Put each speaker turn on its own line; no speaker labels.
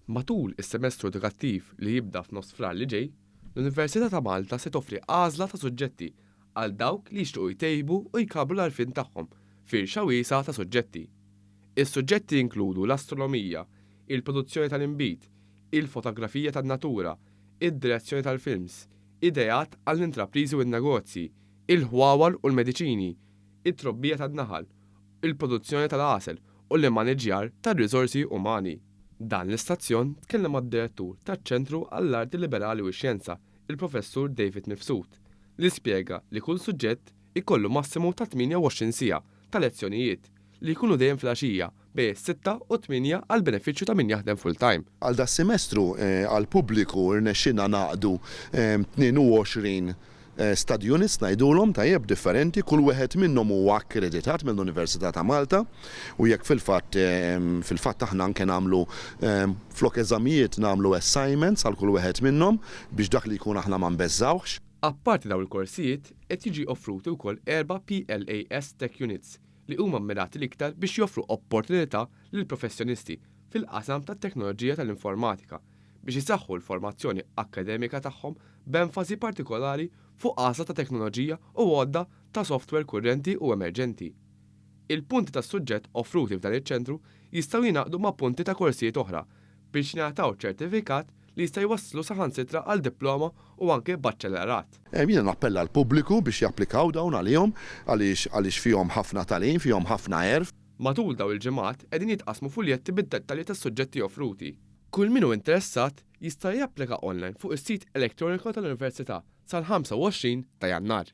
Matul is-semestru edukattiv li jibda f'nofs Frar li ġej, l-Università ta' Malta se toffri għażla ta' suġġetti għal dawk li jixtiequ jtejbu u jkabbru l-għarfien tagħhom f'firxa wiesgħa ta' suġġetti. Is-suġġetti jinkludu l-astronomija, il-produzzjoni tal-inbid, il-fotografija tan-natura, id-direzzjoni tal-films, ideat għall-intrapriżi u n-negozji, il-ħwawar u l-mediċini, it-trobbija tan-naħal, il-produzzjoni tal-għasel u l-immaniġġjar tar-riżorsi umani. Dan l-istazzjon tkellem mad-Direttur taċ-Ċentru għall-Arti Liberali u x-Xjenza, il-Professur David Mifsud, li spjega li kull suġġett ikollu massimu ta' 28 siegħa ta' lezzjonijiet, li jkunu dejjem filgħaxija bejn is-sitta u t-tmienja għall-benefiċċju ta' min jaħdem full-time.
Għal das-semestru għall-pubbliku rnexxielna ngħaqqdu 22 Study units ngħidulhom, tajjeb, differenti, kull wieħed minnhom huwa akkreditat mill-Università ta' Malta u jekk fil-fatt fil-fatt aħna anke nagħmlu flok eżamijiet nagħmlu assignments għal kull wieħed minnhom biex dak li jkun aħna ma nbeżżgħuhx.
Apparti dawn il-korsijiet, qed jiġi offruti wkoll erba' PLAS Tech Units li huma mmirati l-iktar biex joffru opportunità lill-professjonisti fil-qasam tat-teknoloġija tal-informatika biex isaħħu l-formazzjoni akkademika tagħhom b'enfasi partikolari fuq għażla ta' teknoloġija u għodda ta' software kurrenti u emerġenti. Il-punti tas-suġġett offruti f'dan iċ-ċentru jistgħu jingħaqdu ma' punti ta' korsijiet oħra biex jingħataw ċertifikat li jista' jwasslu saħansitra għal diploma u anke baċellerat.
Jiena nappella għall-pubbliku biex japplikaw dawn għalihom għaliex għaliex fihom ħafna tagħlim, fihom ħafna għerf.
Matul dawn il-ġimgħat qegħdin jitqassmu fuljetti bid-dettalji tas-suġġetti offruti. Kull min hu interessat jista' japplika online fuq is-sit elettroniku tal-Università sal-25 ta' Jannar.